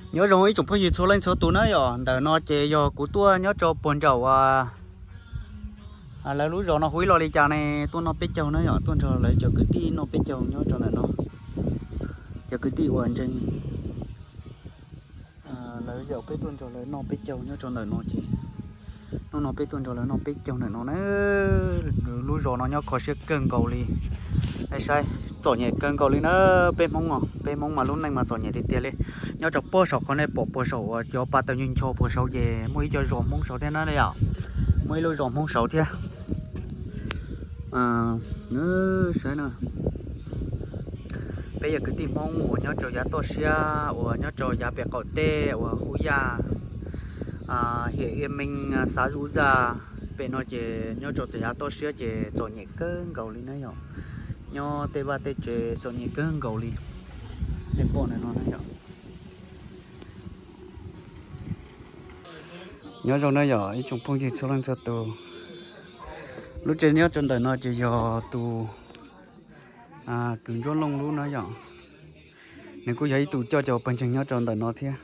Nyob zoo ib tsoom phooj ywg txhua leej txhua tus na yom, ntawm no ces yog kuv tuaj nyob rau puag nraum lawv lub zos no hu ib lo li cas ne, tuaj noj peb caug na yom, tuaj nrog lawv cov kwv tij noj peb caug nyob rau ntawm no. Cov kwv tij uas ntseeg lawv yaum peb tuaj nrog lawv noj peb caug nyob rau ntawm no ces hnub no peb tuaj nrog lawv noj peb caug ntawm no na. Lub zos no nyob kho siab kawg nkaus li. Saib, txom nyem kawg nkaus li na. Peb Hmoob os, peb Hmoob mas lub neej mas txom nyem tiag tiag li. Nyob rau puag saum qhov nej pom puag saum uas cov pas taws ncho ncho puag saud ces muaj ib co zos Hmoob saud thiab na yom. Muaj ib lub zos Hmoob saud thiab. Saib na, peb yog kwv tij Hmoob uas nyob rau yav toj siab uas nyob rau yav pem qaum teb uas hu yaj hiam ia meej xav zuj zaj. Pem no ces nyob rau yav toj siab ces txom nyem kawg nkaus li na yom. Nyob tej vaj tej tsev txom nyem kawg nkaus li. Nej pom ntawm no na yom. Nyob zoo na yom ib tsoom phooj ywg txhua leej txhua tus. Lub tsev nyob rau ntawm no ces yog tus kwv Ntsuab Looj lub na yom. Nws kuj yog ib tug coj cov pawg ntseeg nyob rau ntawm no thiab.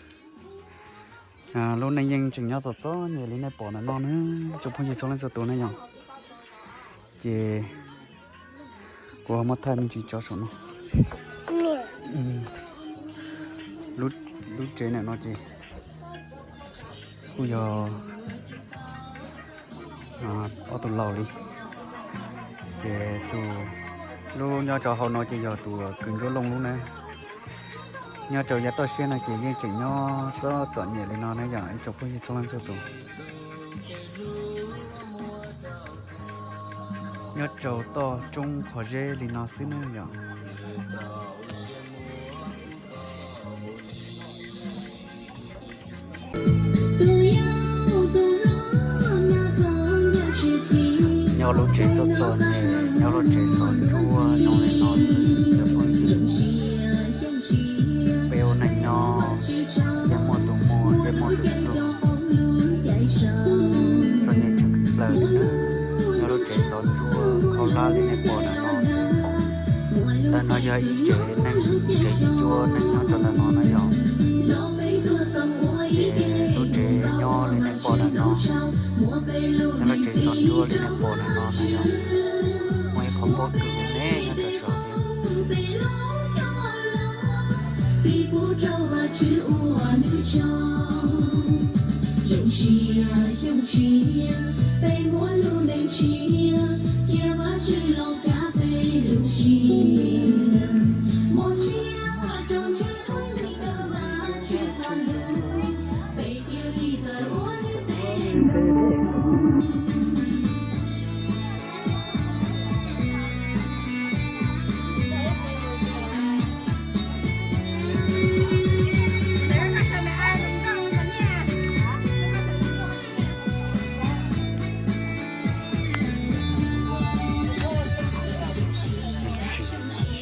Lub neej yeej tseem nyob txom txom nyem li nej pom ntawm no na, ib tsoom phooj ywg txhua leej txhua tus na yom. Ces kuv ho muab thaij me ntsis tso saum no. Lub tsev ntawm no ces kuj yog ob tug laus li. Ces tus lub nyob rau hauv no ces yog tus kwv Ntsuab Looj lub na. Nyob rau yav toj siab no ces yeej tseem nyob txom txom nyem li no na yom ib tsoom phooj ywg txhua leej txhua tus. Nyob rau toj roob qhov zeb li no xwb na yom. Nyob lub tsev txom txom nyem, nyob lub tsev xov ntsuab zoo li no xwb cov phooj ywg. Peb ua neej nyob yeej muaj tus muaj yeej muaj tus pluag, txom nyem tshaj plaws li na. Nyob lub tsev xov ntsuab khaub hlab li nej pom ntawm no xwb. Ntawm no yog ib tsev neeg, ib tsev cuab neeg nyob rau ntawm no na yom. Ces lub tsev nyob li nej pom ntawm no, nyob lub tsev xov ntsuab li nej pom ntawm no na yom. Muaj ib qhov pob kws ne nyob rau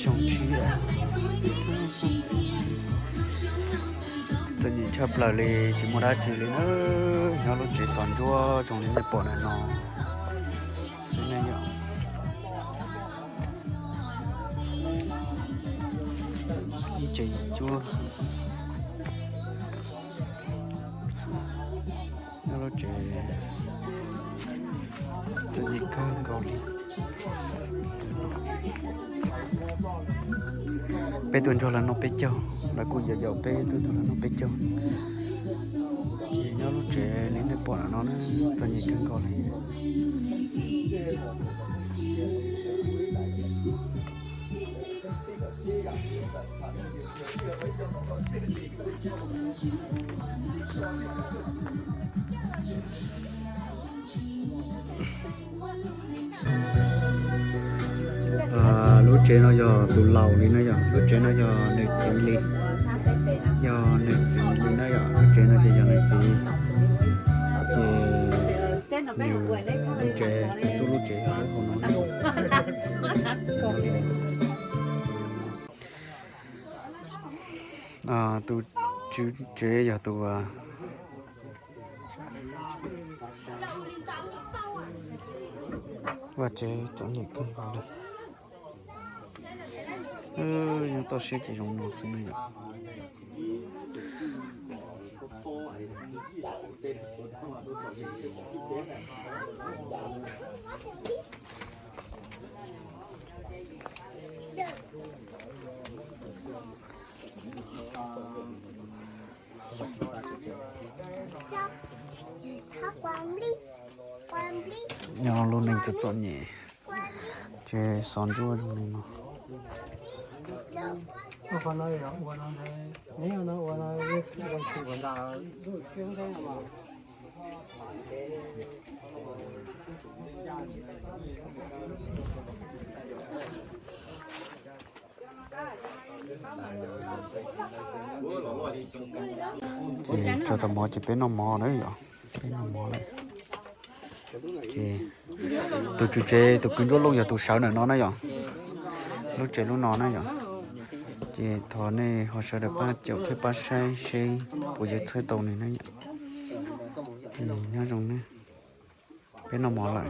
saud thiab. Xyoo tshiab, txom nyem tshaj plaws li, tsis muaj dab tsi li na. Nyob lub tsev xov ntsuab zoo li nej pom ntawm no xwb ne yom. Ib tsev yim cuab. Nyob lub tsev txom nyem kawg nkaus li. Peb tuaj nrog lawv noj peb caug, lawv kuj yaum yaum peb tuaj nrog lawv noj peb caug. Ces nyob lub tsev li nej pom ntawm no na, txom nyem kawg nkaus li. Lub tsev no yog tus laus li na yom, lub tsev no yog nws txiv li, yog nws txiv li na yom, lub tsev no ces yog nws txiv. Ces nws lub tsev, tus tub lub tsev yog lub hauv no na. Tus tswv tsev yog tus vaj tsev txom nyem kawg nkaus li. Nyob toj siab ces zoo no xwb na yom. Txom txom nyem, ces xov ntsuab zoo li no. Ces tso tau mov ces peb noj mov na yom, peb noj mov lawm. Ces tus tswv tsev tus kwv Ntsuab Looj yog tus sawv ntawm no na yom, lub tsev lub no na yom. Ces thov nej ho sawv daws pab caum thiab pab saib seb puas yuav txhawb tau nws na yom. Ces nyob zoo na, peb noj mov lawm.